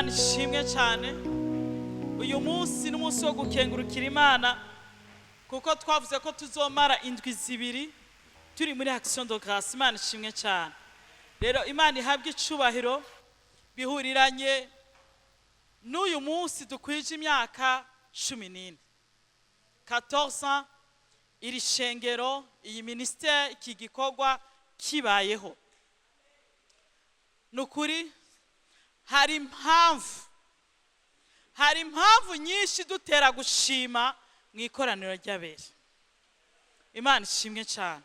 Imana ishimwe cyane. Uyu munsi ni umunsi wo gukengurukira Imana, kuko twavuze ko tuzomara indwi 2 turi muri action de grâce. Imana ishimwe cyane. Rero Imana ihabwe icubahiro. Bihuriranye n'uyu munsi dukwije imyaka 14, 14, iri shengero, iyi ministère, iki gikorwa kibayeho. Ni ukuri hari impamvu nyinshi dutera gushima mu ikoraniro ry'abera. Imana ishimwe cyane.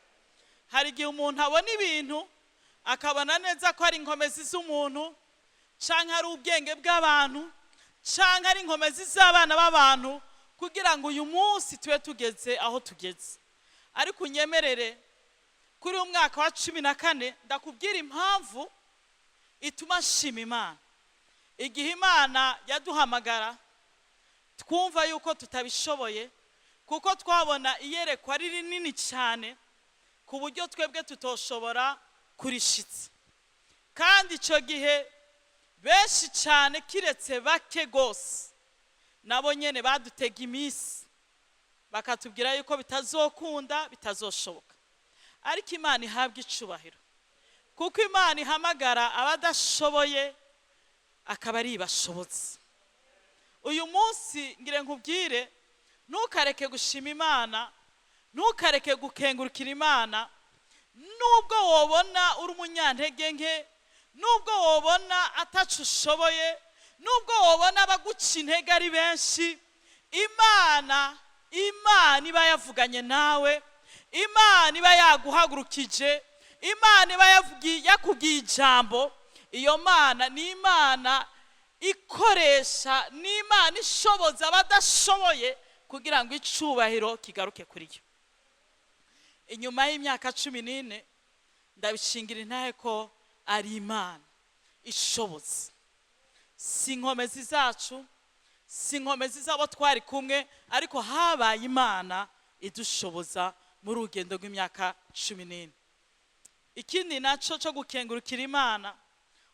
Hari igihe umuntu abona ibintu akabona neza ko ari inkomezi z'umuntu, cyangwa ari ubwenge bw'abantu, cyangwa ari inkomezi z'abana b'abantu kugira ngo uyu munsi tube tugeze aho tugeze. Ariko unyemerere kuri uyu mwaka wa 14 ndakubwira impamvu ituma nshima Imana. Igihe Imana yaduhamagara, twumva yuko tutabishoboye, kuko twabona iyerekwa ari rinini cyane ku buryo twebwe tutoshobora kurishitsa. Kandi icyo gihe benshi cyane, kiretse bake rwose, nabo nyine badutega iminsi bakatubwira yuko bitazokunda, bitazoshoboka. Ariko Imana ihabwa icubahiro, kuko Imana ihamagara abadashoboye akaba ari ibashobotse. Uyu munsi ngire nkubwire: ntukareke gushima Imana, ntukareke gukengurukira Imana, nubwo wobona uri umunyantege nke, nubwo wobona atacu ushoboye, nubwo wobona abaguca intege ari benshi. Imana iba yavuganye nawe, Imana iba yaguhagurukije, Imana iba yakubwiye ijambo. Iyo Mana ni Imana ikoresha, ni Imana ishoboza abadashoboye kugira ngo icubahiro kigaruke kuri yo. Inyuma y'imyaka 14, ndabishingira intahe ko ari Imana ishobotse. Si inkomezi zacu, si inkomezi z'abo twari kumwe, ariko habaye Imana idushoboza muri urugendo rw'imyaka 14. Ikindi nacyo cyo gukengurukira Imana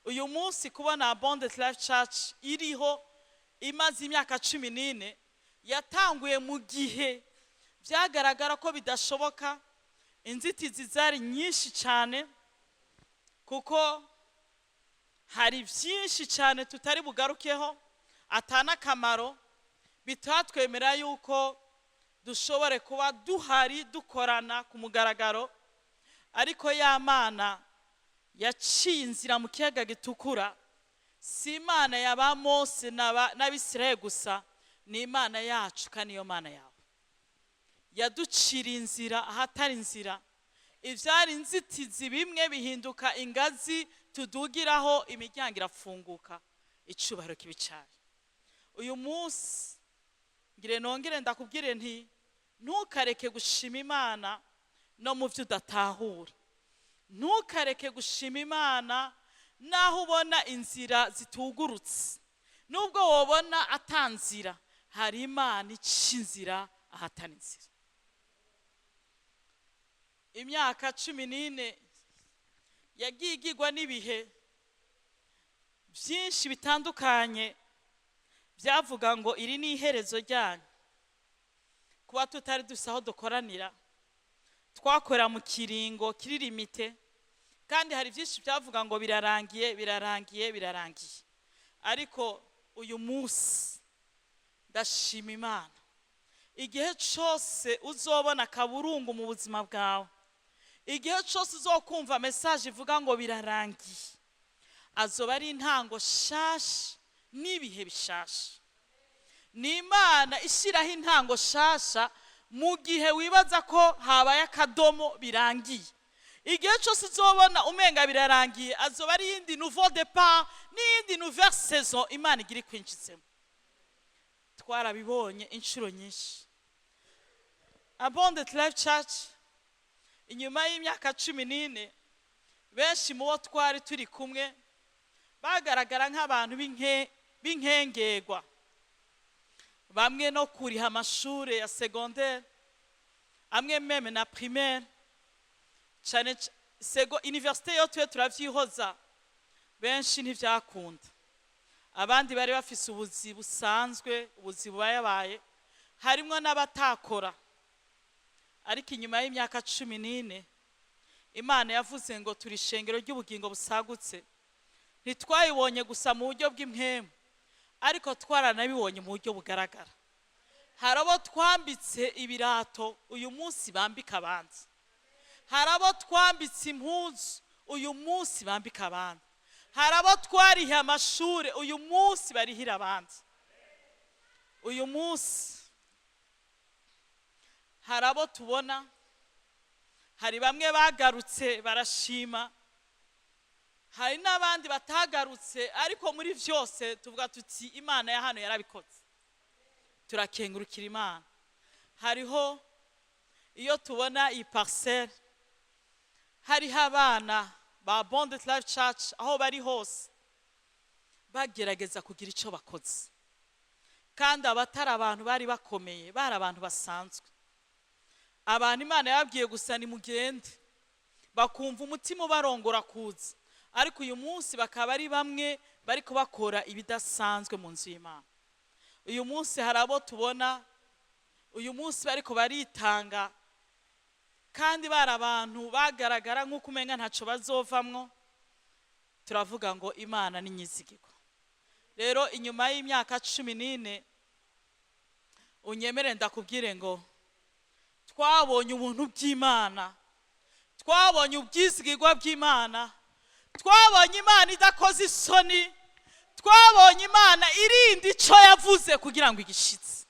uyu munsi, kubona Abundant Life Church iriho imaze imyaka 14, yatanguye mu gihe byagaragara ko bidashoboka. Inzitizi zari nyinshi cyane, kuko hari byinshi cyane tutari bugarukeho atana akamaro bitatwemera yuko dushobore kuba duhari dukorana ku mugaragaro. Ariko ya Mana yaciye inzira mu kiyaga gitukura si Imana ya ba Mose n'Abisirayeli gusa, ni Imana yacu kandi niyo Mana yawe. Yaduciriye inzira ahatari inzira. Ibyari inzitizi bimwe bihinduka ingazi tudugiraho, imiryango irafunguka. Icubahiro kibicaye. Uyu munsi ngire nongere ndakubwire nti: ntukareke gushima Imana no mu byo udatahura. Ntukareke gushima Imana naho ubona inzira zitugurutse. Nubwo wobona atanzira, hari Imana ica inzira ahatari inzira. Imyaka 14 yagiye igirwa n'ibihe byinshi bitandukanye byavuga ngo iri ni iherezo ryanyu. Kuba tutari dusa aho dukoranira, twakorera mu kiringo kiri limité, kandi hari byinshi byavuga ngo birarangiye, birarangiye, birarangiye. Ariko uyu munsi ndashima Imana. Igihe cyose uzobona akaburungu mu buzima bwawe, igihe cyose uzokumva message ivuga ngo birarangiye, azoba ari intango shasha n'ibihe bishasha. Ni Imana ishyiraho intango shasha mu gihe wibaza ko habaye akadomo, birangiye. Igihe cyose uzobona umenga birarangiye, azoba ari iyindi nouveau départ n'iyindi nouvelle saison Imana igira ikwinjizemo. Twarabibonye inshuro nyinshi. Abundant Life Church, inyuma y'imyaka 14, benshi mu bo twari turi kumwe bagaragara nk'abantu b'inkengerwa, bamwe no kuriha amashuri ya secondaire, amwe même na primaire cyane, université yo twe turavyihoza, benshi ntivyakunda. Abandi bari bafise ubuzi busanzwe, ubuzi bubayabaye, harimwo n'abatakora. Ariko inyuma y'imyaka 14, Imana yavuze ngo turi ishengero ry'ubugingo busagutse. Ntitwayibonye gusa mu buryo bw'impwemu, ariko twaranabibonye mu buryo bugaragara. Hari abo twambitse ibirato uyu munsi bambika abandi, hari abo twambitse impuzu uyu munsi bambika abandi, hari abo twarihiye amashuri uyu munsi barihira abandi. Uyu munsi hari abo tubona, hari bamwe bagarutse barashima, hari n'abandi batagarutse, ariko muri byose tuvuga tuti: "Imana ya hano yarabikoze." Turakengurukira Imana. Hariho iyo tubona iyi parcelle, hariho abana ba Abundant Life Church aho bari hose bagerageza kugira icyo bakoze, kandi abatari abantu bari bakomeye, bari abantu basanzwe, abantu Imana yababwiye gusa nimugende, bakumva umutima ubarongora kuza, ariko uyu munsi bakaba ari bamwe bari kubakora ibidasanzwe mu nzu y'Imana. Uyu munsi hari abo tubona uyu munsi bariko baritanga, kandi bari abantu bagaragara nk'uko umenga ntacyo bazovamwo. Turavuga ngo Imana ni nyizigirwa. Rero inyuma y'imyaka 14, unyemere ndakubwire ngo twabonye ubuntu bw'Imana, twabonye ubwizigirwa bw'Imana, twabonye Imana idakoze isoni, twabonye Imana irinda icyo yavuze kugira ngo igishitse.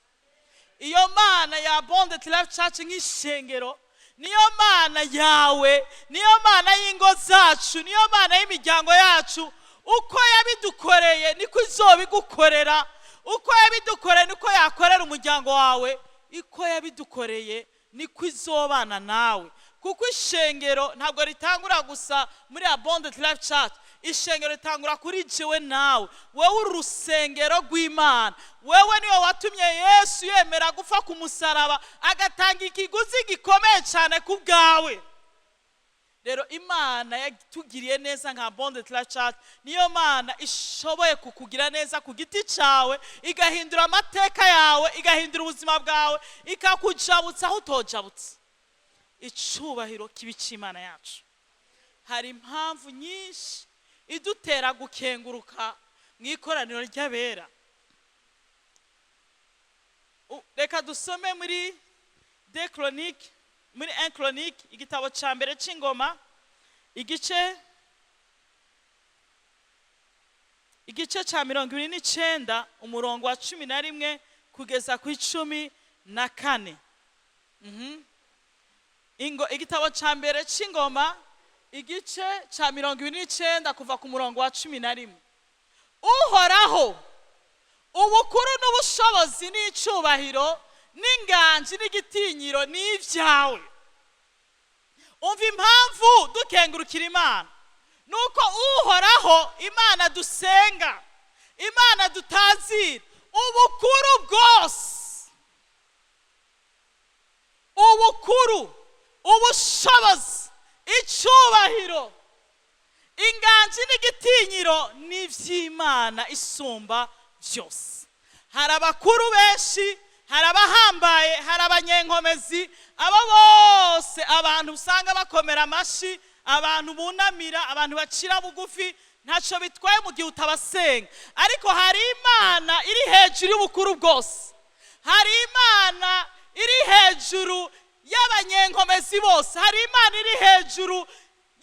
Iyo Mana ya Abundant Life Church nk'ishengero niyo Mana yawe, niyo Mana y'ingo zacu, niyo Mana y'imiryango yacu. Uko yabidukoreye niko izobigukorera, uko yabidukoreye niko yakorera umuryango wawe, uko yabidukoreye niko izobana nawe, kuko ishengero ntabwo ritangura gusa muri Abundant Life Church. Ishengero ritangura kuri jewe nawe. Wewe uri urusengero rw'Imana. Wewe niwe watumye Yesu yemera gupfa ku musaraba, agatanga ikiguzi gikomeye cyane ku bwawe. Rero Imana yatugiriye neza nka Abundant Life Church, niyo Mana ishoboye kukugira neza ku giti cyawe, igahindura amateka yawe, igahindura ubuzima bwawe, ikakujabutsa aho utojabutse. Icubahiro kibi cy'Imana yacu. Hari impamvu nyinshi idutera gukenguruka mu ikoraniro ry'abera. Reka dusome muri 2 Chroniques, muri 1 Chronique, igitabo cya mbere cy'Ingoma, igice cya 29, umurongo wa 11 kugeza ku 14. Igitabo cya mbere cy'Ingoma, igice cya 29, kuva ku murongo wa 11. Uhoraho, ubukuru n'ubushobozi n'icubahiro n'inganji n'igitinyiro ni ibyawe. Umva impamvu dukengurukira Imana: nuko Uhoraho Imana dusenga, Imana dutazira, ubukuru bwose, ubukuru, ubushobozi, icubahiro, inganji n'igitinyiro ni iby'Imana isumba byose. Hari abakuru benshi, hari abahambaye, hari abanyenkomezi, abo bose abantu usanga bakomera amashyi, abantu bunamira, abantu bacira bugufi, ntacyo bitwaye mu gihe utabasenga. Ariko hari Imana iri hejuru y'ubukuru bwose, hari Imana iri hejuru y'abanyenkomezi bose, hari Imana iri hejuru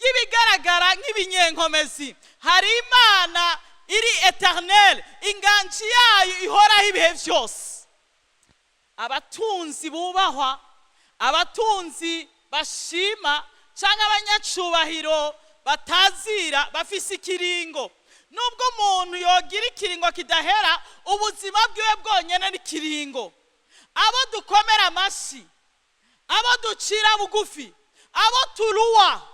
y'ibigaragara nk'ibinyenkomezi, hari Imana iri éternelle, inganji yayo ihoraho ibihe byose. Abatunzi bubahwa, abatunzi bashima, cyangwa abanyacubahiro batazira bafise ikiringo. Nubwo umuntu yogira ikiringo kidahera, ubuzima bwiwe bwonyine n'ikiringo. Abo dukomera amashyi, abo ducira bugufi, abo turuwa,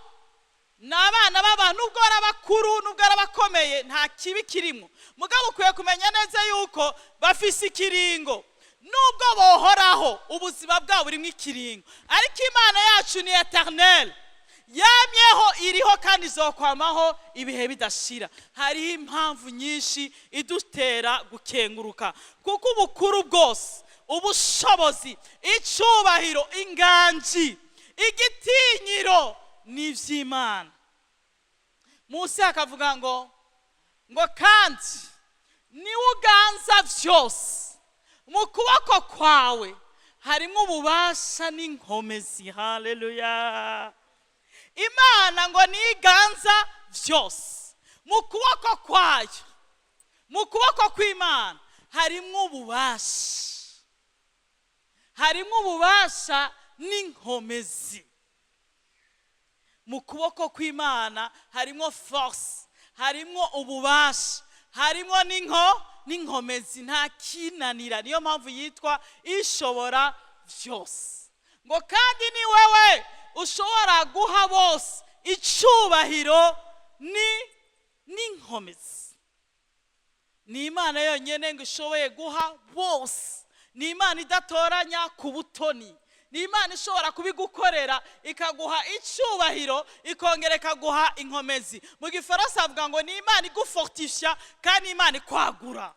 ni abana b'abantu. Nubwo ari abakuru, nubwo ari abakomeye, nta kibi kirimo. Mugabo ukwiye kumenya neza yuko bafise ikiringo. Nubwo bohoraho, ubuzima bwabo burimo ikiringo. Ariko Imana yacu ni éternelle. Yamyeho, iriho kandi izokwamaho ibihe bidashira. Hariho impamvu nyinshi idutera gukenguruka, kuko ubukuru bwose, ubushobozi, icubahiro, inganji, igitinyiro ni iby'Imana. Munsi hakavuga ngo kandi niwe uganza byose, mu kuboko kwawe harimo ububasha n'inkomezi. Haleluya! Imana ngo niganza byose, mu kuboko kwayo, mu kuboko kw'Imana harimo ububasha, harimo ububasha n'inkomezi. Mu kuboko kw'Imana harimo force, harimo ububasha, harimo n'inkomezi, nta kinanira. Niyo mpamvu yitwa Ishobora Byose. Ngo kandi ni wewe ushobora guha bose icubahiro n'inkomezi. Ni Imana yonyine ngo ishoboye guha bose. Ni Imana idatoranya ku butoni. Ni Imana ishobora kubigukorera, ikaguha icyubahiro, ikongera ikaguha inkomezi. Mu Gifaransa bavuga ngo ni Imana igufortifia kandi Imana ikwagura,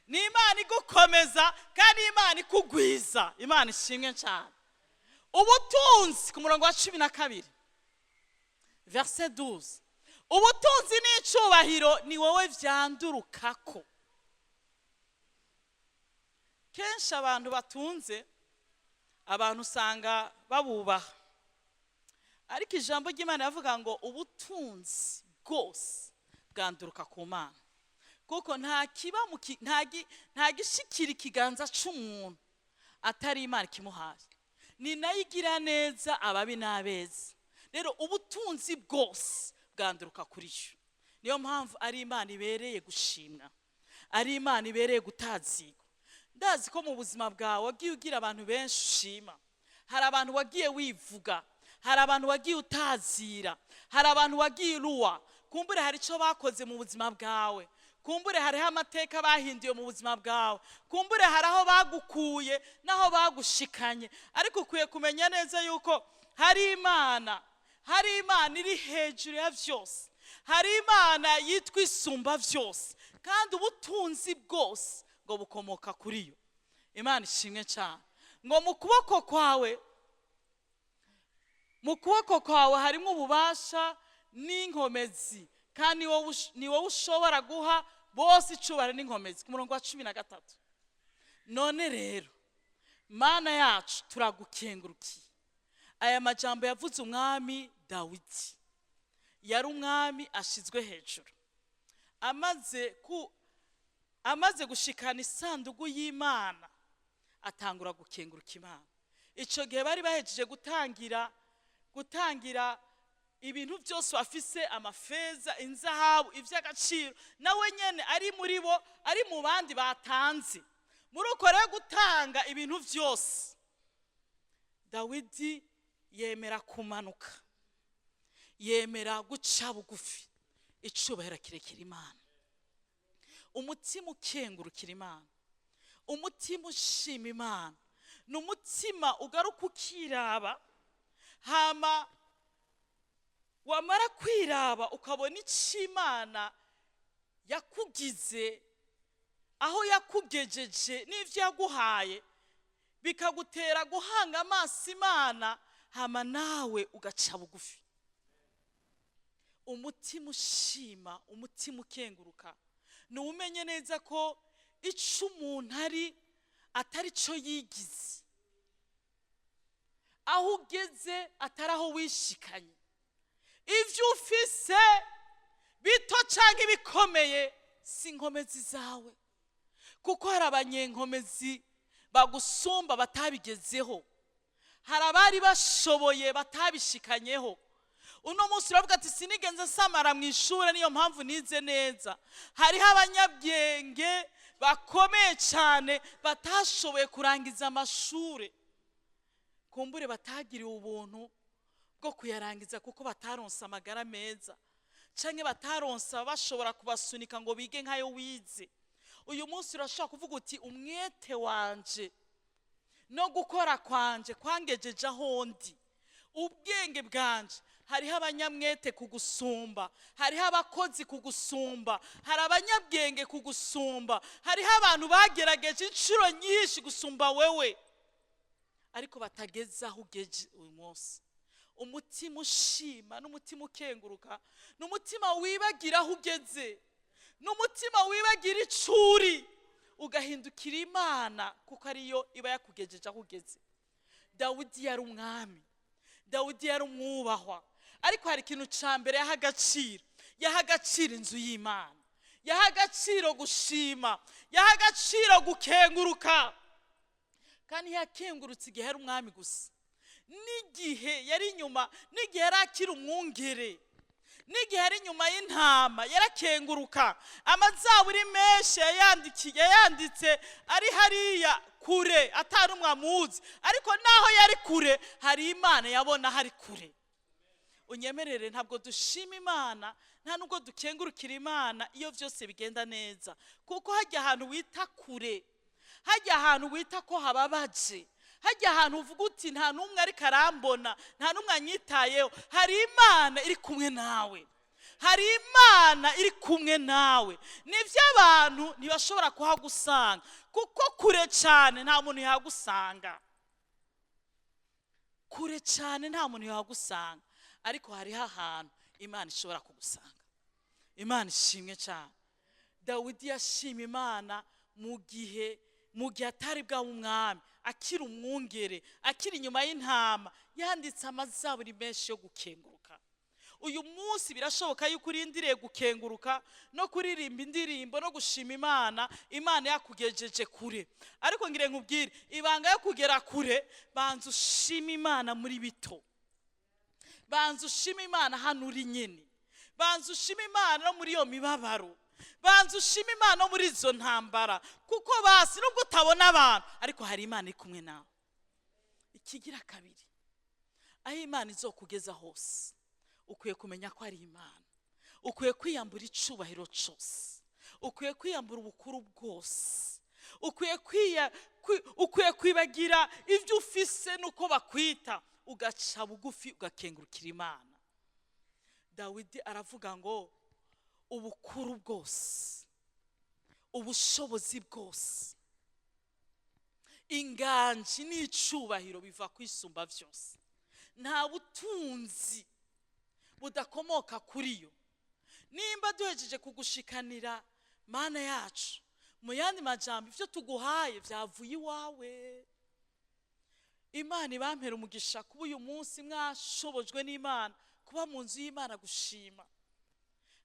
ni Imana igukomeza kandi Imana ikugwiza. Imana ishimwe cyane. Ubutunzi, ku murongo wa 12, verset 12, ubutunzi n'icubahiro ni wowe vyandurukako. Kenshi abantu batunze, abantu usanga babubaha, ariko ijambo ry'Imana rivuga ngo ubutunzi bwose bwanduruka ku Mana, kuko nta kiba mu ki- nta gi- nta gishikira ikiganza c'umuntu atari Imana ikimuhaye. Ni nayo igira neza ababi n'abeza. Rero ubutunzi bwose bwanduruka kuri yo. Niyo mpamvu ari Imana ibereye gushimwa, ari Imana ibereye gutazigwa. Ndazi ko mu buzima bwawe wagiye ugira abantu benshi ushima. Hari abantu wagiye wivuga, hari abantu wagiye utazira, hari abantu wagiye uruwa. Kumbure hari icyo bakoze mu buzima bwawe, kumbure hariho amateka bahinduye mu buzima bwawe, kumbure hari aho bagukuye n'aho bagushikanye. Ariko ukwiye kumenya neza yuko hari Imana, hari Imana iri hejuru ya byose, hari Imana yitwa Isumba Byose, kandi ubutunzi bwose ngo bukomoka kuri yo. Imana ishimwe cyane. Ngo mu kuboko kwawe, mu kuboko kwawe harimo ububasha n'inkomezi, kandi ni wowe ushobora guha bose icubahiro n'inkomezi. Ku murongo wa 13: none rero, Mana yacu, turagukengurukiye. Aya majambo yavuze umwami Dawidi, yari umwami ashizwe hejuru, amaze gushikana isanduku y'Imana, atangura gukenguruka Imana. Icyo gihe bari bahejeje gutangira ibintu byose bafise, amafeza, inzahabu, iby'agaciro. Nawe nyine ari muri bo, ari mu bandi batanze. Muri uko rero gutanga ibintu byose, Dawidi yemera kumanuka, yemera guca bugufi. Icubahiro kirekera Imana. Umutima ukengurukira Imana, umutima ushima Imana, ni umutima ugaruka ukiraba. Hama wamara kwiraba, ukabona icyo Imana yakugize, aho yakugejeje n'ibyo yaguhaye, bikagutera guhanga amaso Imana, hama nawe ugaca bugufi. Umutima ushima, umutima ukenguruka, ni umenye neza ko icyo umuntu ari atari cyo yigize, aho ugeze atari aho wishikanye, ibyo ufise bito cyangwa ibikomeye si inkomezi zawe, kuko hari abanyenkomezi bagusumba batabigezeho, hari abari bashoboye batabishikanyeho. Uno munsi uravuga ati: "Sinigenze nsamara mu ishuri, niyo mpamvu nize neza." Hariho abanyabwenge bakomeye cyane batashoboye kurangiza amashuri, kumbure batagiriwe ubuntu bwo kuyarangiza kuko bataronse amagara meza, cyangwa bataronse bashobora kubasunika ngo bige nk'ayo wize. Uyu munsi urashobora kuvuga uti: "Umwete wanje no gukora kwanje kwangejeje aho ndi." Ubwenge bwanje, hariho abanyamwete kugusumba, hariho abakozi kugusumba, hari abanyabwenge kugusumba, hariho abantu bagerageje inshuro nyinshi gusumba wewe, ariko batageze aho ugeje uyu munsi. Umutima ushima n'umutima ukenguruka ni umutima wibagira aho ugeze, ni umutima wibagira icuri, ugahindukira Imana, kuko ariyo iba yakugejeje aho ugeze. Dawidi yari umwami, Dawidi yari umwubahwa, ariko hari ikintu cya mbere yaha agaciro. Yaha agaciro inzu y'Imana, yaha agaciro gushima, yaha agaciro gukenguruka. Kandi ntiyakengurutse igihe yari umwami gusa, n'igihe yari inyuma, n'igihe yari akiri umwungere, n'igihe yari inyuma y'intama, yarakenguruka. Amazaburi menshi yayanditse ari hariya kure, atari umwe amuzi, ariko naho yari kure hari Imana yabona hari kure. Unyemerere, ntabwo dushima Imana, nta nubwo dukengurukira Imana iyo byose bigenda neza, kuko hajya ahantu wita kure, hajya ahantu wita ko hababaje, hajya ahantu uvuga uti nta n'umwe ariko arambona, nta n'umwe anyitayeho, hari Imana iri kumwe nawe, hari Imana iri kumwe nawe. Nibyo, abantu ntibashobora kuhagusanga, kuko kure cyane nta muntu yahagusanga, kure cyane nta muntu yahagusanga, ariko hariho ahantu Imana ishobora kugusanga. Imana ishimwe cyane. Dawidi yashima Imana mu gihe atari bwaba umwami, akiri umwungere, akiri inyuma y'intama, yanditse amazaburi menshi yo gukenguruka. Uyu munsi birashoboka yuko urindiriye gukenguruka no kuririmba indirimbo no gushima Imana, Imana yakugejeje kure. Ariko ngire nkubwire ibanga yo kugera kure: banza ushima Imana muri bito, banza ushima Imana hano uri nyine, banza ushima Imana no muri iyo mibabaro, banza ushima Imana no muri izo ntambara, kuko basi nubwo utabona abantu, ariko hari Imana iri kumwe nawe. Ikigira kabiri, aho Imana izokugeza hose ukwiye kumenya ko ari Imana. Ukwiye kwiyambura icubahiro cyose, ukwiye kwiyambura ubukuru bwose, ukwiye kwibagira ibyo ufise n'uko bakwita, ugaca bugufi, ugakengurukira Imana. Dawidi aravuga ngo ubukuru bwose, ubushobozi bwose, inganji n'icubahiro biva kwisumba byose. Nta butunzi budakomoka kuri yo. Nimba duhejeje kugushikanira, Mana yacu, mu yandi majambo, ibyo tuguhaye byavuye iwawe. Imana ibampera umugisha kuba uyu munsi mwashobojwe n'Imana kuba mu nzu y'Imana gushima.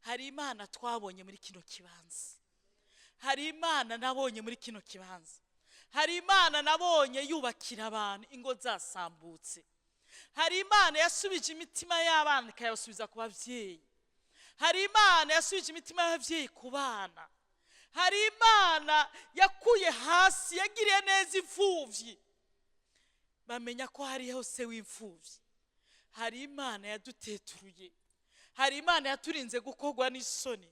Hari Imana twabonye muri kino kibanza, hari Imana nabonye muri kino kibanza, hari Imana nabonye yubakira abantu ingo zasambutse, hari Imana yasubije imitima y'abana ikayabasubiza ku babyeyi, hari Imana yasubije imitima y'ababyeyi ku bana, hari Imana yakuye hasi, yagiriye neza imfubyi, bamenya ko hariho se w'imfubyi, hari Imana yaduteturuye, hari Imana yaturinze gukorwa n'isoni.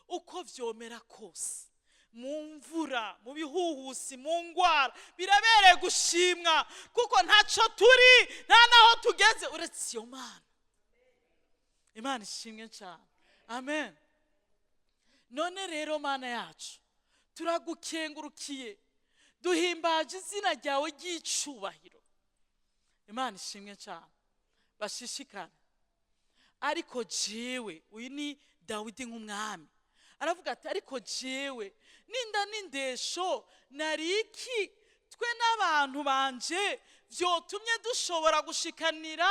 Uko vyomera kose, mu mvura, mu bihuhusi, mu ngwara, birabereye gushimwa, kuko ntacyo turi, nta naho tugeze uretse iyo Mana. Imana ishimwe cyane. Amen. None rero, Mana yacu, turagukengurukiye, duhimbaje izina ryawe ry'icubahiro. Imana ishimwe cyane. Bashishikare. Ariko jewe, uyu ni Dawidi nk'umwami, aravuga ati: ariko jewe ninda n'indesho, nari iki, twe n'abantu banje, byotumye dushobora gushikanira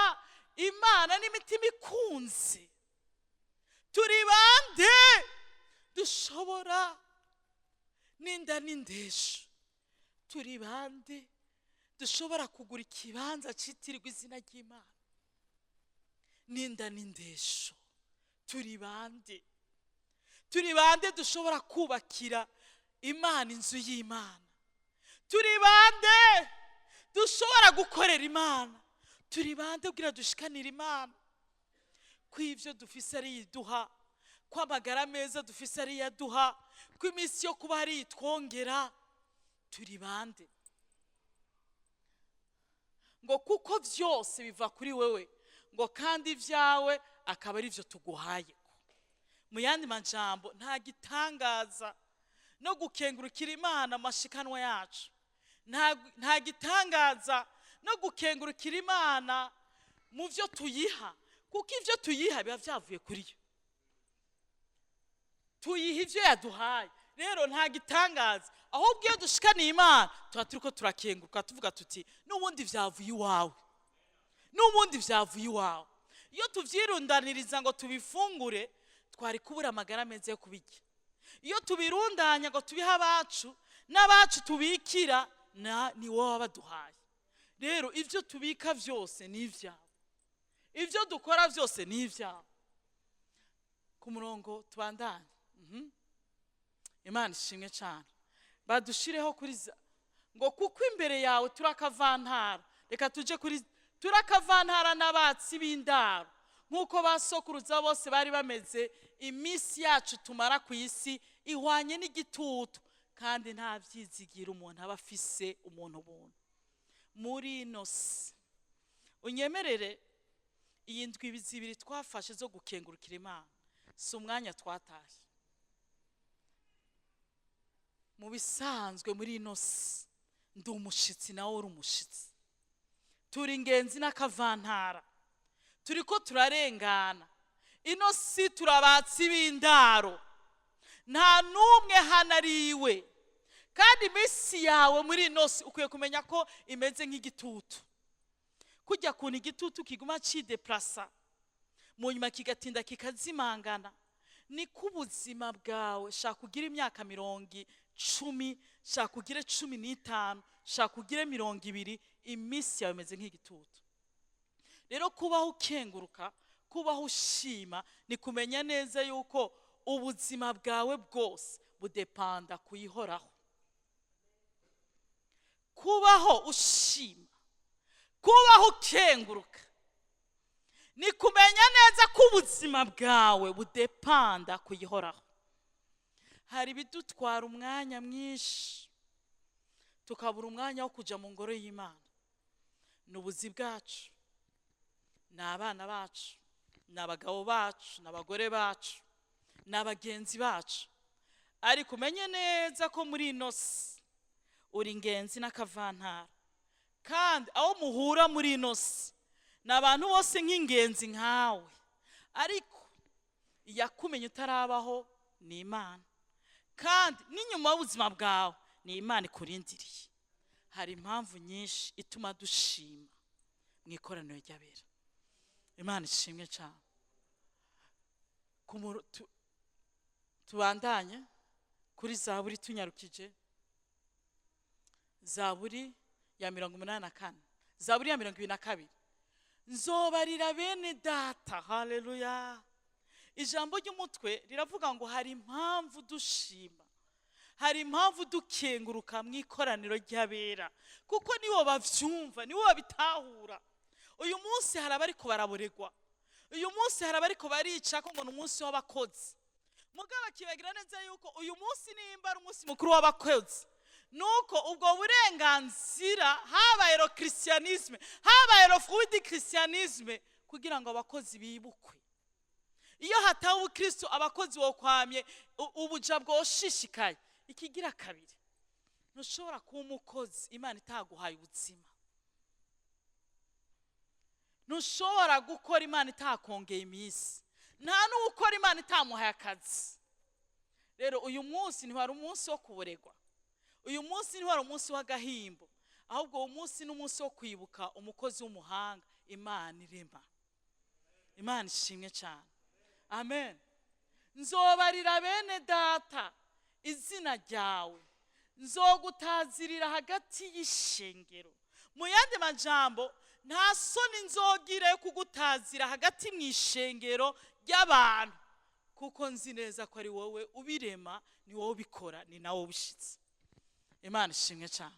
Imana n'imitima ikunze? Turi bande dushobora, n'inda n'indesho, turi bande dushobora kugura ikibanza cyitirirwa izina ry'Imana? N'inda n'indesho, turi bande? Turi bande dushobora kubakira Imana inzu y'Imana? Turi bande dushobora gukorera Imana? Turi bande kugira dushikanire Imana, ko ibyo dufise ari iduha, ko amagara meza dufise ari iyaduha, ko iminsi yo kuba ari itwongera? Turi bande? Ngo kuko byose biva kuri wewe, ngo kandi ibyawe akaba ari byo tuguhaye. Mu yandi majambo, nta gitangaza no gukengurukira Imana amashikanwa yacu, nta gitangaza no gukengurukira Imana mu byo tuyiha, kuko ibyo tuyiha biba byavuye kuri yo. Tuyiha ibyo yaduhaye. Rero nta gitangaza, ahubwo iyo dushikaniye Imana tuba turi ko turakenguruka, tuvuga tuti: "N'ubundi byavuye iwawe, n'ubundi byavuye iwawe." Iyo tubyirundaniriza ngo tubifungure, twari kubura amagara meza yo kubirya. Iyo tubirundanya ngo tubihe abacu n'abacu tubikira, ni wowe wabaduhaye. Rero ibyo tubika byose ni ibyawe, ibyo dukora byose ni ibyawe. Ku murongo tubandanye. Imana ishimwe cyane. Badushireho kuri za ngo kuko imbere yawe turakavantara. Reka tuje kuri turakavantara n'abatsi b'indaro, nk'uko ba sokuruza bose bari bameze. Iminsi yacu tumara ku isi ihwanye n'igitutu, kandi nta byizigira umuntu aba afise umuntu buntu muri ino si. Unyemerere, iyi ndwi 2 twafashe zo gukengurukira Imana si umwanya twatashye. Mu bisanzwe muri ino si ndi umushitsi, nawe uri umushitsi. Turi ingenzi n'akavantara, turi ko turarengana ino si, turabatsi b'indaro. Nta n'umwe hano ari iwe. Kandi iminsi yawe muri ino si ukwiye kumenya ko imeze nk'igitutu. Kujya kuntu igitutu kiguma cideplasa, mu nyuma kigatinda kikazimangana, niko ubuzima bwawe. Shaka ugire imyaka 10, shaka ugire 15, shaka ugire 20, iminsi yawe imeze nk'igitutu. Rero kubaho ukenguruka, kubaho ushima, ni kumenya neza yuko ubuzima bwawe bwose budepanda kuyihoraho. Kubaho ushima, kubaho ukenguruka, ni kumenya neza ko ubuzima bwawe budepanda kuyihoraho. Hari ibidutwara umwanya mwinshi, tukabura umwanya wo kujya mu ngoro y'Imana. Ni ubuzi bwacu, ni abana bacu, ni abagabo bacu, ni abagore bacu, ni abagenzi bacu. Ariko umenye neza ko muri ino si uri ingenzi n'akavantara, kandi aho muhura muri ino si ni abantu bose nk'ingenzi nkawe. Ariko iyakumenya utarabaho ni Imana, kandi n'inyuma y'ubuzima bwawe ni Imana ikurindiriye. Hari impamvu nyinshi ituma dushima mu ikoraniro ry'abera. Imana ishimwe cyane. Tubandanye kuri Zaburi, tunyarukije Zaburi ya 84, Zaburi ya 22. Nzobarira bene data. Haleluya! Ijambo ry'umutwe riravuga ngo hari impamvu dushima, hari impamvu dukenguruka mu ikoraniro ry'abera, kuko nibo bavyumva, nibo babitahura. Uyu munsi hari abariko baraboregwa, uyu munsi hari abariko barica ko ngo ni umunsi w'abakozi. Mugabo akibagira neza yuko uyu munsi nimba ari umunsi mukuru w'abakozi, nuko ubwo burenganzira habaye le christianisme, habaye le fruit du christianisme, kugira ngo abakozi bibukwe. Iyo hataba ubukristo, abakozi bokwamye ubuja bwoshishikaye. Ikigira kabiri, ntushobora kuba umukozi Imana itaguhaye ubuzima. Ntushobora gukora Imana itakongeye iminsi. Nta n'ukora Imana itamuhaye akazi. Rero uyu munsi ntiwari umunsi wo kuboregwa, uyu munsi ntiwari umunsi w'agahimbo, ahubwo uwo munsi ni umunsi wo kwibuka umukozi w'umuhanga Imana irema. Imana ishimwe cyane. Amen. Nzobarira bene data izina ryawe, nzogutazirira hagati y'ishengero. Mu yandi majambo, nta soni nzogira yo kugutazira hagati mu ishengero ry'abantu, kuko nzi neza ko ari wowe ubirema, ni wowe ubikora, ni nawe ubishitse. Imana ishimwe cyane.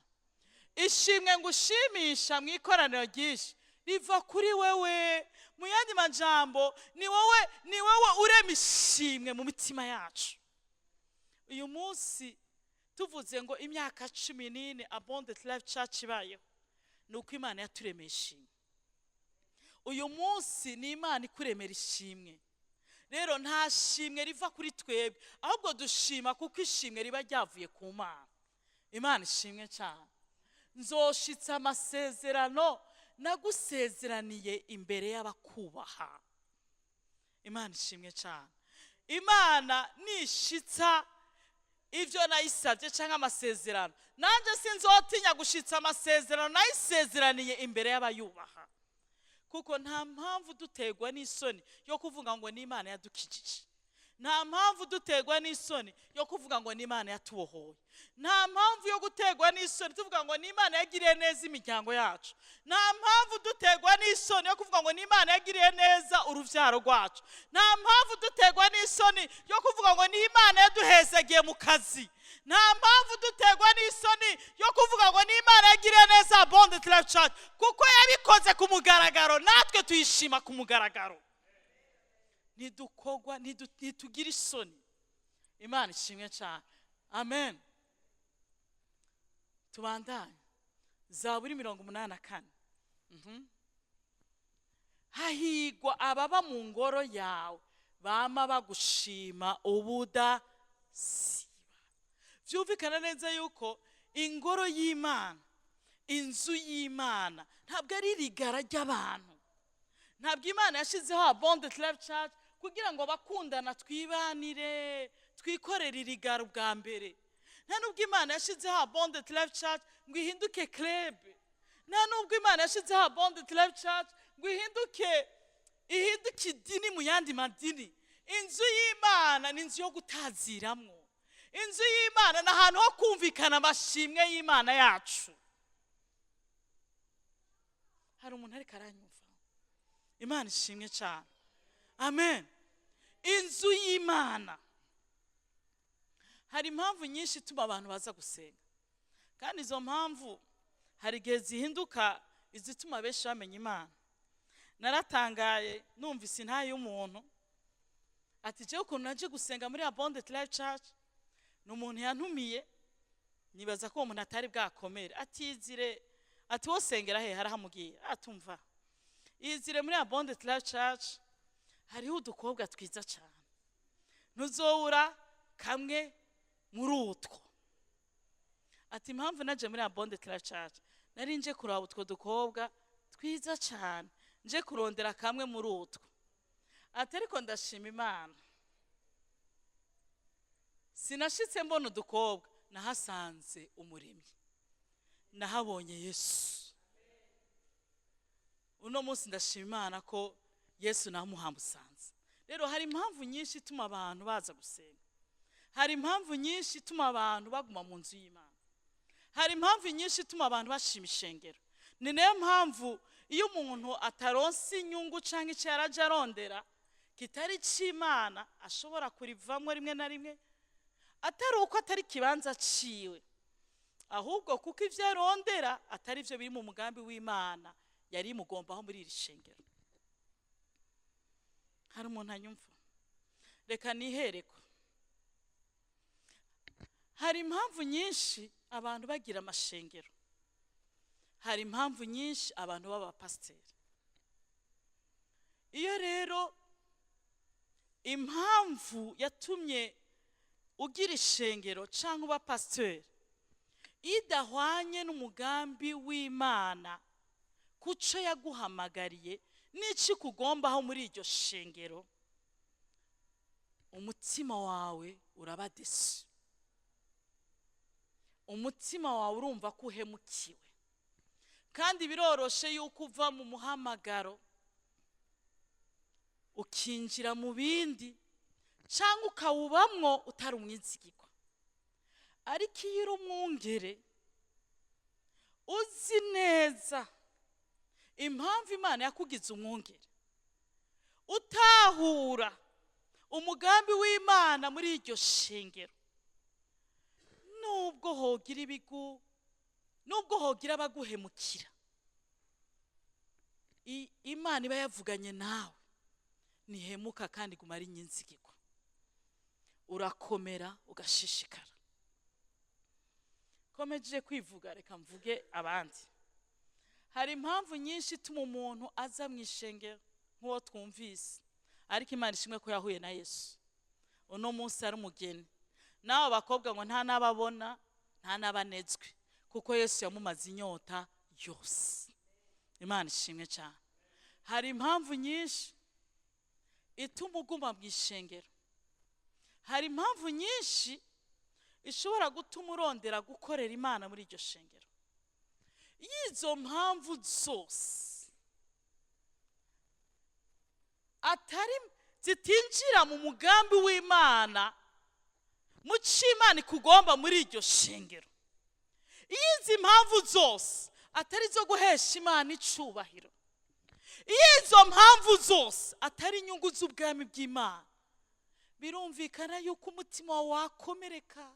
Ishimwe ngushimisha mu ikoraniro ryinshi riva kuri wewe. Mu yandi majambo, ni wowe urema ishimwe mu mitima yacu. Uyu munsi tuvuze ngo imyaka 14 Abundant Life Church ibayeho, Ni uko Imana yaturemeye ishimwe. Uyu munsi ni Imana ikuremera ishimwe. Rero nta shimwe riva kuri twebwe, ahubwo dushima kuko ishimwe riba ryavuye ku Mana. Imana ishimwe cyane. Nzoshitsa amasezerano nagusezeraniye imbere y'abakubaha. Imana ishimwe cyane. Imana nishitsa ibyo nayisabye cyangwa amasezerano, nanjye sinzotinya gushitsa amasezerano nayisezeraniye imbere y'abayubaha, kuko nta mpamvu duterwa n'isoni yo kuvuga ngo ni Imana yadukijije. Nta mpamvu duterwa n'isoni yo kuvuga ngo ni Imana yatubohoye. Nta mpamvu yo guterwa n'isoni tuvuga ngo ni Imana yagiriye neza imiryango yacu. Nta mpamvu duterwa n'isoni yo kuvuga ngo ni Imana yagiriye neza urubyaro rwacu. Nta mpamvu duterwa n'isoni yo kuvuga ngo ni Imana yaduhezagiye mu kazi. Nta mpamvu duterwa n'isoni yo kuvuga ngo ni Imana yagiriye neza Abundant Life Church, kuko yabikoze ku mugaragaro, natwe tuyishima ku mugaragaro. Ntidukogwa, ntitugira isoni. Imana ishimwe cyane. Amen. Tubandanye. Zaburi 84. Hahigwa ababa mu ngoro yawe, bama bagushima ubudasiba. Byumvikana neza yuko ingoro y'Imana, inzu y'Imana, ntabwo ari rigara ry'abantu. Ntabwo Imana yashyizeho Abundant Life Church kugira ngo abakundana twibanire, twikorere irigara ubwa mbere. Nta nubwo Imana yashyizeho Abundant Life Church ngo ihinduke club. Nta nubwo Imana yashyizeho Abundant Life Church ngo ihinduke idini mu yandi madini. Inzu y'Imana ni inzu yo gutaziramwo. Inzu y'Imana ni ahantu ho kumvikana amashimwe y'Imana yacu. Hari umuntu ariko aranyumva? Imana ishimwe cyane. Amen. Inzu y'Imana, hari impamvu nyinshi ituma abantu baza gusenga, kandi izo mpamvu hari igihe zihinduka izituma benshi bamenya Imana. Naratangaye numvise intahe y'umuntu ati: "Jewe ukuntu naje gusenga muri Abundant Life Church, ni umuntu yantumiye." Nibaza ko uwo muntu atari bwakomere. Atizire, ati: "Wowe sengera he?" Harahamubwiye, atumva: "Izire muri Abundant Life Church, hariho udukobwa twiza cyane, ntuzobura kamwe muri utwo." Ati: "Impamvu naje muri Abundant Life Church, nari nje kuraba utwo dukobwa twiza cyane, nje kurondera kamwe muri utwo." Ati: "Ariko ndashima Imana, sinashitse mbona udukobwa, nahasanze Umuremyi, nahabonye Yesu. Uno munsi ndashima Imana ko Yesu namuhamusanze." Rero hari impamvu nyinshi ituma abantu baza gusenga. Hari impamvu nyinshi ituma abantu baguma mu nzu y'Imana. Hari impamvu nyinshi ituma abantu bashima ishengero. Ni nayo mpamvu iyo umuntu ataronse inyungu cyangwa icyo yaraje arondera kitari icy'Imana, ashobora kurivamo rimwe na rimwe, atari uko atari ikibanza ciwe, ahubwo kuko ibyo arondera atari byo biri mu mugambi w'Imana yari imugombaho muri iri shengero. Hari umuntu anyumva? Reka nihereko. Hari impamvu nyinshi abantu bagira amashengero. Hari impamvu nyinshi abantu b'abapasiteri. Iyo rero impamvu yatumye ugira ishengero cyangwa uba pasiteri idahwanye n'umugambi w'Imana, kuco yaguhamagariye n'icyo ikugombaho muri iryo shengero, umutima wawe uraba déçu. Umutima wawe urumva ko uhemukiwe, kandi biroroshe yuko uva mu muhamagaro ukinjira mu bindi, cyangwa ukawubamwo utari umwizigirwa. Ariko iyo uri umwungere, uzi neza impamvu Imana yakugize umwungere, utahura umugambi w'Imana muri iryo shengero, nubwo hogira ibigu, nubwo hogira abaguhemukira, Imana iba yavuganye nawe ntihemuka kandi iguma ari nyinzigirwa. Urakomera, ugashishikara. Komeje kwivuga, reka mvuge abandi. Hari impamvu nyinshi ituma umuntu aza mu ishengero nk'uwo twumvise, ariko Imana ishimwe ko yahuye na Yesu. Uno munsi ari umugeni n'abo bakobwa ngo nta n'ababona, nta n'abanezwe, kuko Yesu yamumaze inyota yose. Imana ishimwe cyane. Hari impamvu nyinshi ituma uguma mu ishengero. Hari impamvu nyinshi ishobora gutuma urondera gukorera Imana muri iryo shengero. Iyo izo mpamvu zose atari zitinjira mu mugambi w'Imana, mu cyo Imana ikugomba muri iryo shengero, iyo izi mpamvu zose atari izo guhesha Imana icubahiro, iyo izo mpamvu zose atari inyungu z'ubwami bw'Imana, birumvikana yuko umutima wawe wakomereka,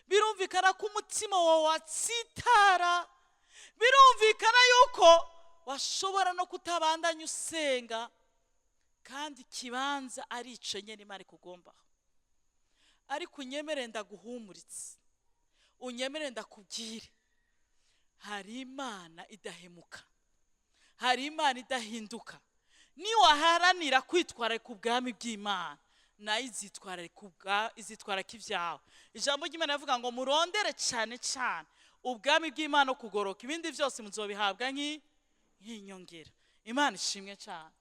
birumvikana ko umutima wawe watsitara, birumvikana yuko washobora no kutabandanya usenga, kandi ikibanza ari ico nyene Imana ikugombaho. Ariko unyemere ndaguhumuritse, unyemere ndakubwire, hari Imana idahemuka, hari Imana idahinduka. Niwaharanira kwitwararika ubwami bw'Imana, nayo izitwararika ibyawe. Ijambo ry'Imana rivuga ngo murondere cyane cyane ubwami bw'Imana no kugoroka, ibindi byose muzobihabwa nk'inyongera. Imana ishimwe cyane.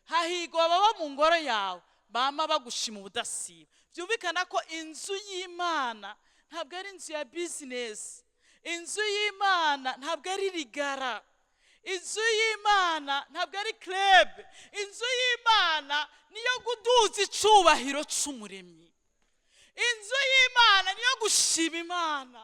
Hahigwa ababa mu ngoro yawe, bama bagushima ubudasiba. Byumvikana ko inzu y'Imana ntabwo ari inzu ya bizinesi, inzu y'Imana ntabwo ari rigara, inzu y'Imana ntabwo ari club. Inzu y'Imana niyo guduza icubahiro c'Umuremyi, inzu y'Imana niyo gushima Imana,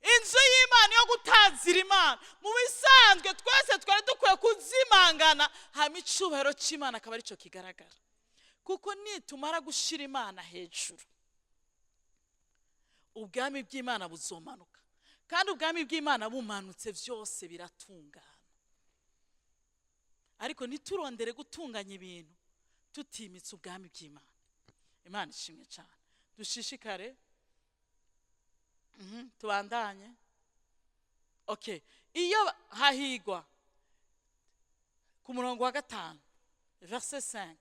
inzu y'Imana niyo gutazira Imana. Mu bisanzwe twese twari dukwiye kuzimangana, hama icubahiro c'Imana akaba aricyo kigaragara, kuko nitumara gushira Imana hejuru, ubwami bw'Imana buzomanuka, kandi ubwami bw'Imana bumanutse byose biratungana. Ariko ntiturondere gutunganya ibintu tutimitse ubwami bw'Imana. Imana ishimwe cyane. Dushishikare. Tubandanye. Okay, iyo hahigwa ku murongo wa 5, verset 5: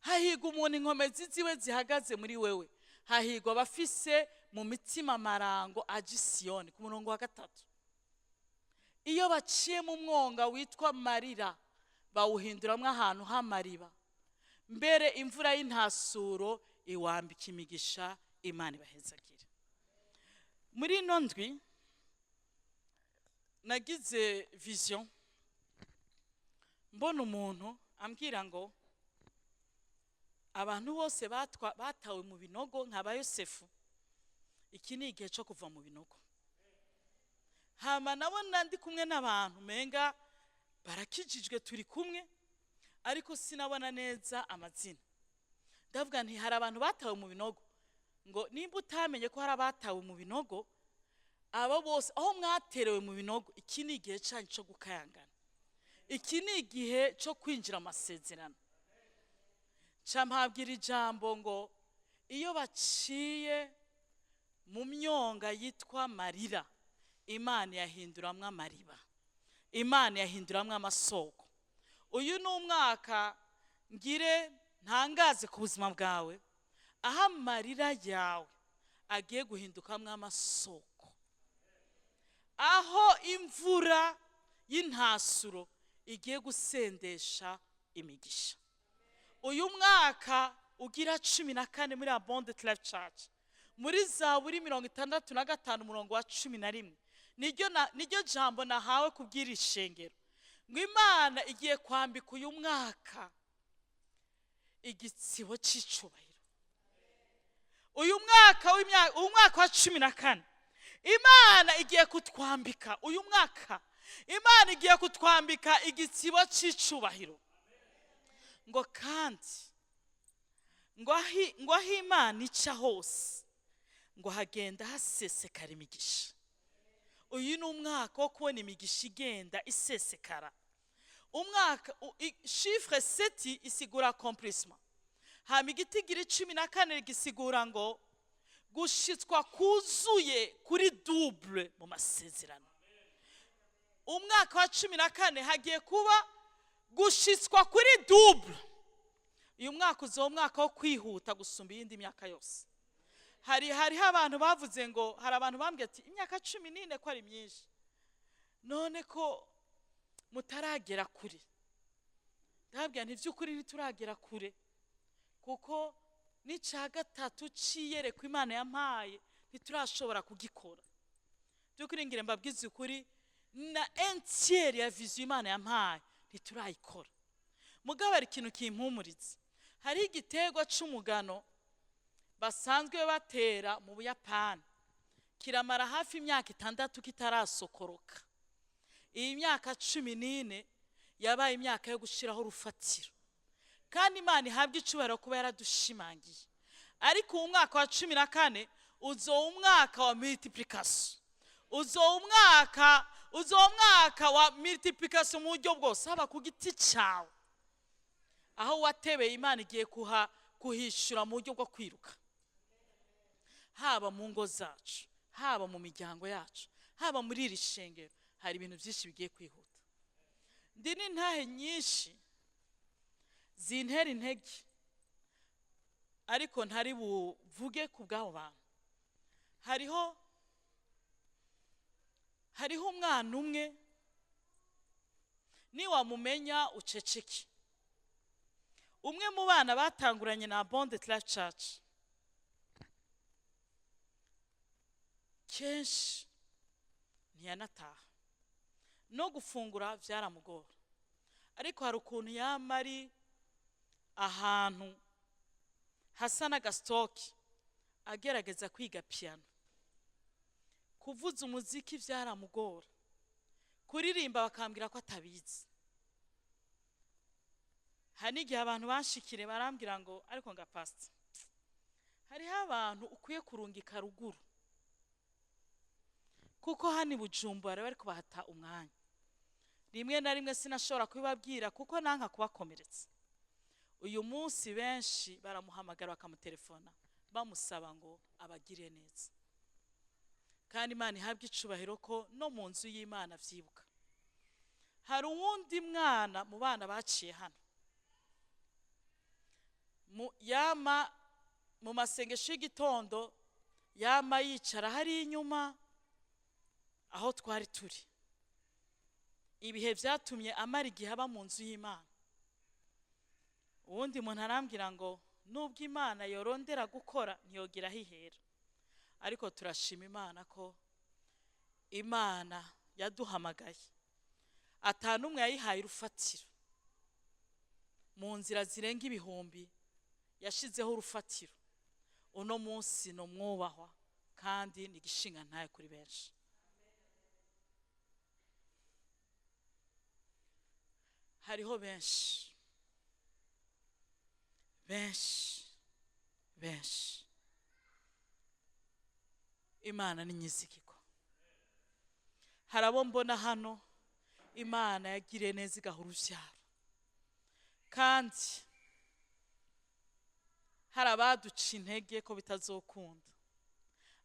hahigwa umuntu inkomezi ziwe zihagaze muri wewe, hahigwa abafise mu mitima amarango aja i Siyoni. Ku murongo wa 3: iyo baciye mu mwonga witwa Marira, bawuhinduramwo ahantu h'amariba, mbere imvura y'intasuro iwambika imigisha. Imana ibahezagire. Muri ino ndwi nagize vision, mbona umuntu ambwira ngo abantu bose batawe mu binogo nka ba Yosefu, iki ni igihe cyo kuva mu binogo. Hama nabona ndi kumwe n'abantu menga barakijijwe, turi kumwe, ariko sinabona neza amazina. Ndavuga nti hari abantu batawe mu binogo. Ngo nimba utamenye ko hari abatawe mu binogo, abo bose aho mwaterewe mu binogo, iki ni igihe cyanyu cyo gukayangana, iki ni igihe cyo kwinjira amasezerano. Mpabwira ijambo ngo iyo baciye mu myonga yitwa Marira, Imana yahinduramwo amariba, Imana yahinduramwo amasoko. Uyu ni umwaka ngire ntangaze ku buzima bwawe, aho amarira yawe agiye guhindukamwo amasoko, aho imvura y'intasuro igiye gusendesha imigisha. Uyu mwaka ugira 14 muri Abundant Life Church, muri Zaburi 65 umurongo wa 11, niryo jambo nahawe kubwira ishengero, ngo Imana igiye kwambika uyu mwaka igitsibo c'icubahiro. Uyu mwaka w'imyaka, uyu mwaka wa 14, Imana igiye kutwambika, uyu mwaka Imana igiye kutwambika igitsibo c'icubahiro. Ngo kandi ngo aho Imana ica hose, ngo hagenda hasesekara imigisha. Uyu ni umwaka wo kubona imigisha igenda isesekara. Umwaka chiffre 7 isigura accomplissement, hama igitigiri 14 gisigura ngo gushitswa kuzuye kuri double mu masezerano. Umwaka wa 14 hagiye kuba gushitswa kuri double. Uyu mwaka uzoba umwaka wo kwihuta gusumba iyindi myaka yose. Hariho abantu bavuze ngo, hari abantu bambwiye ati: "Imyaka 14 ko ari myinshi, none ko mutaragera kure?" Ndababwira nti: "By'ukuri ntituragera kure, kuko n'icya gatatu c'iyerekwa Imana yampaye ntiturashobora kugikora." By'ukuri ngire mbabwize ukuri, na un tiers ya vision Imana yampaye ntiturayikora. Mugabo hari ikintu kimpumuriza. Hariho igiterwa c'umugano basanzwe batera mu Buyapani, kiramara hafi imyaka 6 kitarasokoroka. Iyi myaka 14 yabaye imyaka yo gushyiraho urufatiro, kandi Imana ihabwa icubahiro kuba yaradushimangiye. Ariko uwo mwaka wa 14 uzoba umwaka wa multiplication, uzoba umwaka wa multiplication mu buryo bwose, haba ku giti cyawe, aho watebeye Imana igiye kuhishyura mu buryo bwo kwiruka, haba mu ngo zacu, haba mu miryango yacu, haba muri iri shengero. Hari ibintu byinshi bigiye kwihuta. Ndi n'intahe nyinshi zintera intege, ariko ntari buvuge ku bw'abo bantu. Hariho umwana umwe, niwamumenya uceceke, umwe mu bana batanguranye na Abundant Life Church. Kenshi ntiyanataha, no gufungura byaramugora, ariko hari ukuntu yama ari ahantu hasa n'agasitoki agerageza kwiga piyano. Kuvuza umuziki byaramugora, kuririmba bakambwira ko atabizi. Hari n'igihe abantu banshikire barambwira ngo: "Ariko nga pasita, hariho abantu ukwiye kurungika ruguru, kuko hano i Bujumbura bari kubahata umwanya." Rimwe na rimwe sinashobora kubibabwira kuko nanka kubakomeretsa. Uyu munsi benshi baramuhamagara, bakamutelefona, bamusaba ngo abagire neza. Kandi Imana ihabwe icubahiro ko no mu nzu y'Imana vyibuka. Hari uwundi mwana mu bana baciye hano, yama mu masengesho y'igitondo, yama yicara hari inyuma aho twari turi. Ibihe byatumye amara igihe aba mu nzu y'Imana. Uwundi muntu arambwira ngo nubwo Imana yorondera gukora ntiyogira aho ihera, ariko turashima Imana ko Imana yaduhamagaye atanumwe yayihaye urufatiro. Mu nzira zirenga ibihumbi yashizeho urufatiro. Uno munsi ni umwubahwa kandi ni igishinga ntayo kuri benshi. Hariho benshi, benshi, benshi. Imana ni nyizigirwa. Hari abo mbona hano Imana yagiriye neza igaha urubyaro, kandi hari abaduca intege ko bitazokunda,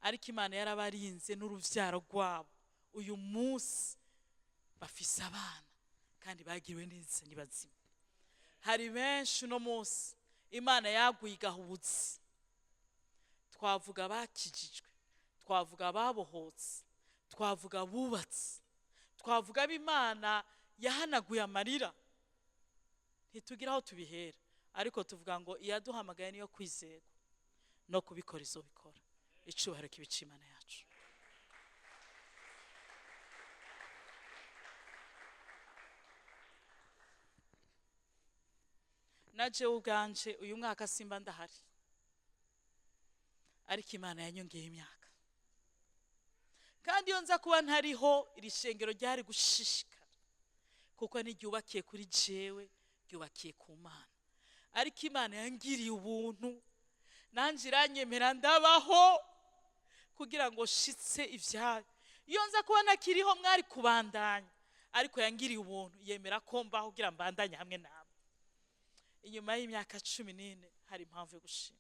ariko Imana yarabarinze n'urubyaro rwabo. Uyu munsi bafise abana kandi bagiriwe neza, ni bazima. Hari benshi uno munsi Imana yaguye igaha ubuzi. Twavuga abakijijwe, twavuga ababohotse, twavuga abubatse, twavuga ab'Imana yahanaguye amarira. Ntitugira aho tubihera, ariko tuvuga ngo iyaduhamagaye niyo kwizerwa, no kubikora izobikora. Icubahiro kibe ic'Imana yacu. Na jewe ubwanje uyu mwaka simba ndahari, ariko Imana yanyongeye imyaka. Kandi iyo nza kuba ntariho, iri shengero ryari gushishikara, kuko ntiryubakiye kuri jewe, ryubakiye ku Mana. Ariko Imana yangiriye ubuntu, nanjye iranyemera ndabaho kugira ngo nshitse ibyayo. Iyo nza kuba ntakiriho mwari kubandanya, ariko yangiriye ubuntu yemera ko mbaho kugira mbandanye hamwe nawe. Inyuma y'imyaka 14 hari impamvu yo gushima.